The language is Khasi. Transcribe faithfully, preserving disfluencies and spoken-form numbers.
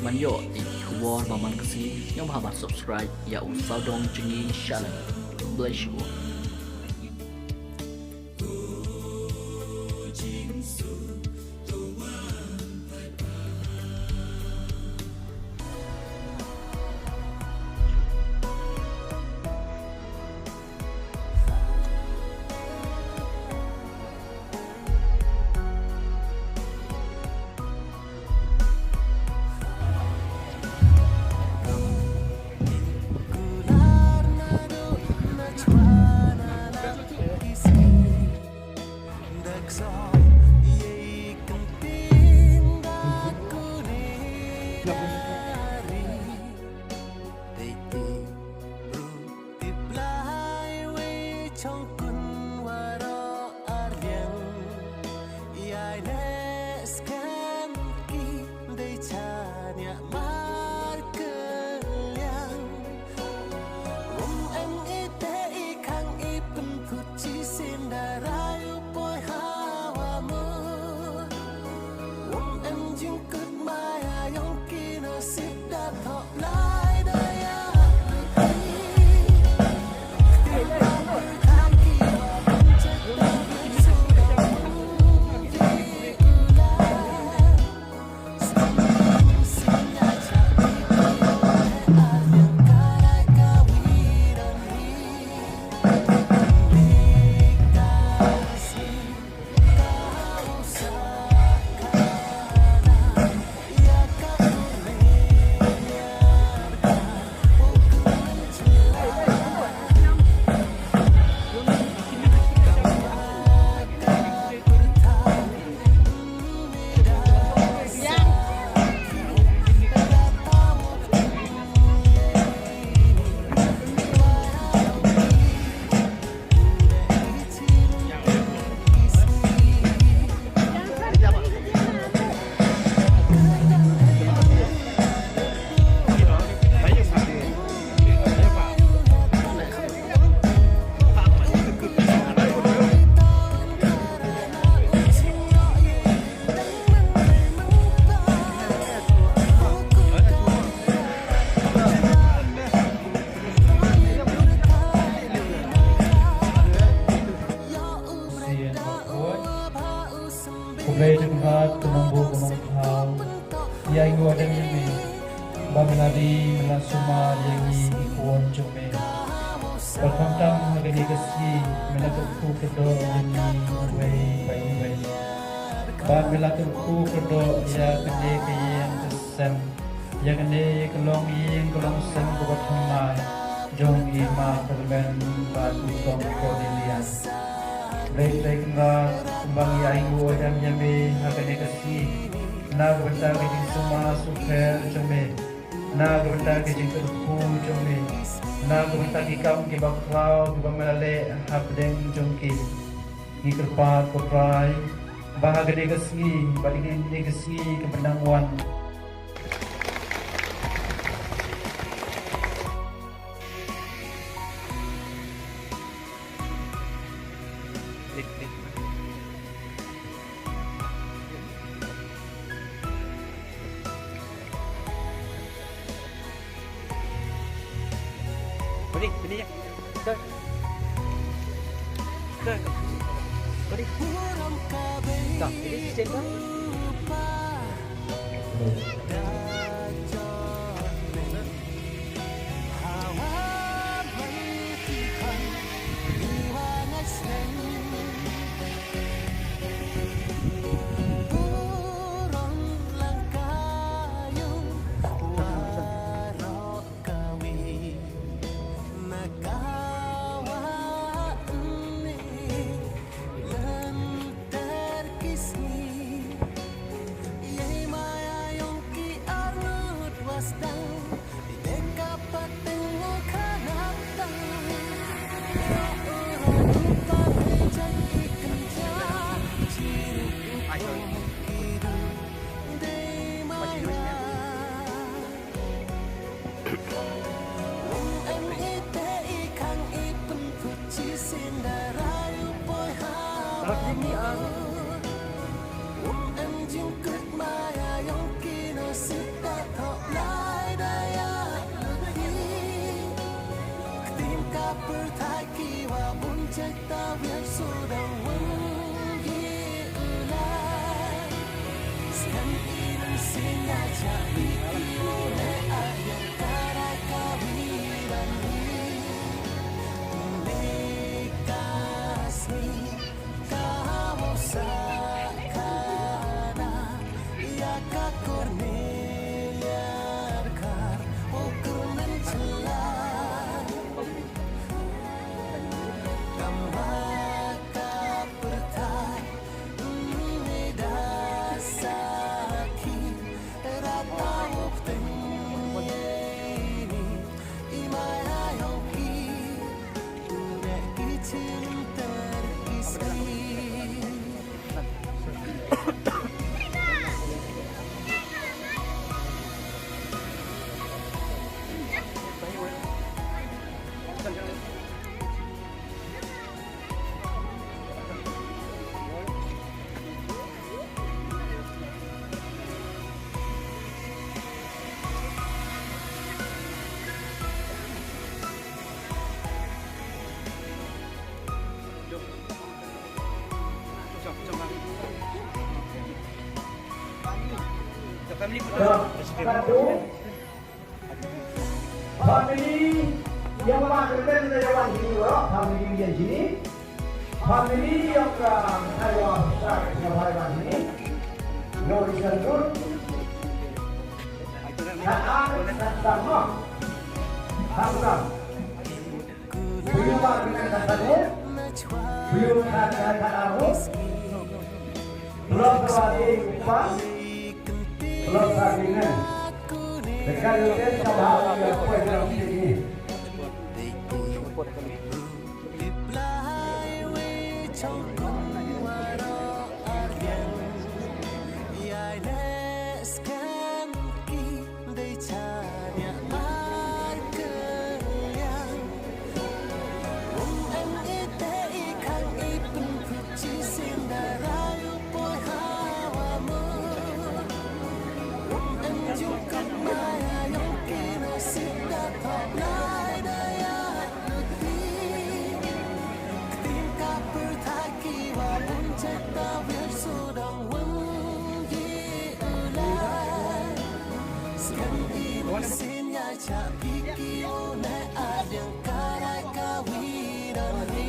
Ban ïoh ïa ki khubor ba man ka sngi, sngewbha ban subscribe ïa u Sawdong Jngi channel. Bless you. Dei chaniah markylliang. Um em i teh i khang i pynphut shisien da rai u poi hawa mut. Um em jingkut maya yong ki nasib da thok lai da ïa. Khublei shibun, Kynrad, ka nongbuh ka nongthaw. Ïa ngi wa dang ïa me ba me la ri, me la sumar ïa ngi ki khun jong me. Bad khamtam ha kane ka sngi me la kyrkhu kyrdoh ïa ngi uwei pa uwei. Bad me la kyrkhu kyrdoh ïa kane ka ïing ka sem, ïa kane ka longïing ka longsem kaba thymmai jong i Ma Tyrmen bad u Kong Cornelius. Khublei Kynrad, kumba ngi ainguh ïa me ha kane ka sngi, na ka bynta ka jingsumar sukher jong me, na ka bynta ka jingkyrkhu jong me, na ka bynta ki kam kiba khraw kiba me la leh hapdeng jong ki. Ngi kyrpad, ko Trai, ba ha kane ka sngi bad ïa kine ki sngi kiba nang wan, Cornelia Kar, o kyrmen chla. Tangba ka pyrthai, mm, da sakhi, rata u pteng ïa ini, i mai ai hok ki, u dei ki chim ter ki skri. Family photo. Satu. Family yang mana kerja kita jalan sini, bro. Family yang sini. Family yang ke saya besar, yang paling sini. Yang di sana. Kata, kata, kata. Pynban ka kata ruh, pynban ka kata ruh. Lok ka wadi upa, lok ka dinen. Dekat lok ka bahagi apa yang kita ini. Dei chaniah ar kylliang. Um em ite i khang i pynput chi sien da rai u poi hawa mut. Um em jukut maya yong ki nasib da thok lai da ya. Ktien ka pyrthai ki wa bun chet ta wir sudong wun yi u lai. Skhem i mynsiem ïa cha phi ki u ne a diang ka rai ka wi don hi.